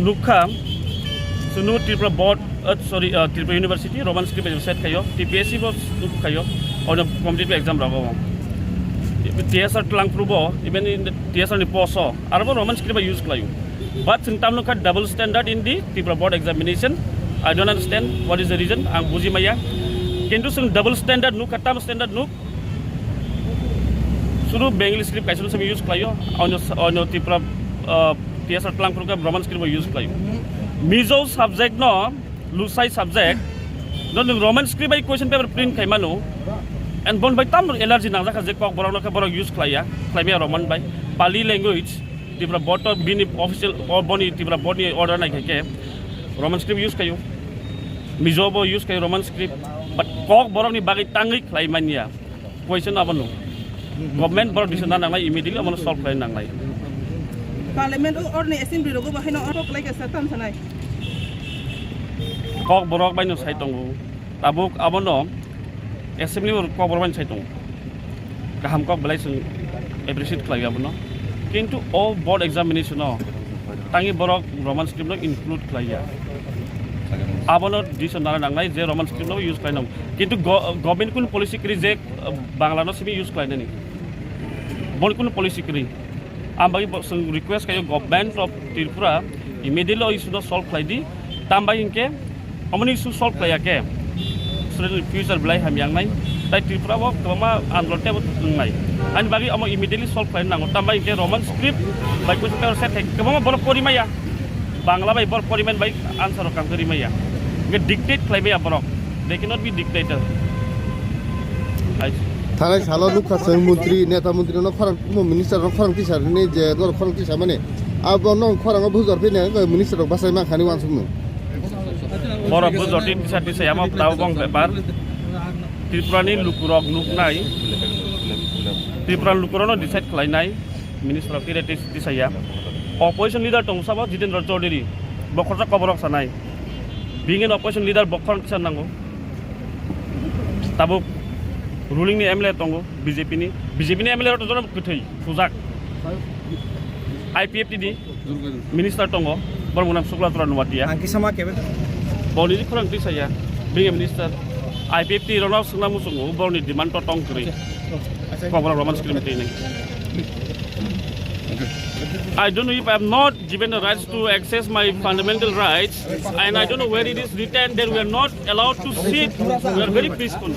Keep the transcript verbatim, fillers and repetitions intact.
Nukha, sunu Tripura Board, uh, sorry, uh, Tripura University, Roman script bai set khayo, T P S C bo nukhayo, ono competitive exam rogo. T S R tlang prubo, even in the T S R ni post o, arbo Roman script bai use khlayo. But sing tam nukha double standard in the Tripura Board examination. I don't understand what is the reason, ang buji maya. Kintu sing double standard nuk, katam standard nuk, suru Bengali script kaisa sami use khlayo, onyo, onyo Tripura, uh, T S R tlang pruka Roman script use khlayo. Mizo subject no, Lusai subject no, nwng Roman script bai question paper print khai mano, and bon bai tam allergy nangjakha je kok borok no khe borok use khlaiya, khlaimaya Roman bai. Pali language, Tripura Board to bini official, o boni Tripura Board ni order nai khai khe Roman script use khayo, Mizo bo use khayo Roman script, but kok borok ni bagwi tangwi khlai manya. Question abono. Government borok decision na nangnai, immediately abono solve khlai nangnai. Parliament o orni assembly rogo bo haino orok lai ka sa tam sanai. Kok borok bai no sai tongo. Tabuk abono assembly o kok borok bai no sai tongo. Kaham kok belai sung appreciate khlai abono. Kintu o board examination o tangi borok Roman script no include khlaiya. Abono decision nana nangnai je Roman script no use khlai nang. Kintu go-, government kun policy kri je, uh, Bangla no simi use khlai nani. Bon kun policy kri. Am bagi bo sung request kayo government of Tripura immediately o issue no solve khlai di. Tam bai hinkhe Omoni issue solve khlaiya khe, student ni future belai hamya wngnai. Tai Tripura o kwbangma andolon tebo wngnai. Ani bagwi omo immediately solve khlai nango. Tamo hinkhe Roman script bai question paper set khai kwbangma borok pori maya. Bangla bai borok pori man bai answer rok kang khe ri maya. Hinkhe dictate khlai maya borok. They cannot be dictator. Hai. Thanai salo nukha chwng montri, neta montri no khorang, mo minister no khorang tisa rini je dor khorang tisa mani. Abo no khorang o bujor phine minister rok bachai man khani wansuk no. Borok bo jotoi tisa tisa yama tabo bong bepar. Tripura ni lukurok nuknai. Tripura ni lukurok no decide khlainai. Minister of State tisa ya. Opposition leader tong sabo Jitendra Chaudhary. Bokhorsa koborok sanai. Being an opposition leader bokhorok tisa nango. Tabuk ruling ni M L A tongo B J P ni. B J P ni M L A rok to jono kwthwi. Pujak. I P F T ni minister tongo, borok mwnam Sukla Chora Nuatia. Ang kisa ma kebe. Boni ni khorang twi saya, being a minister. I P F T rok no swngna muchungo, borok ni demand to tong kwrwi. Kokborok Roman script twi nai. I don't know if I am not given the rights to access my fundamental rights, and I don't know where it is written that we are not allowed to sit. We are very peaceful.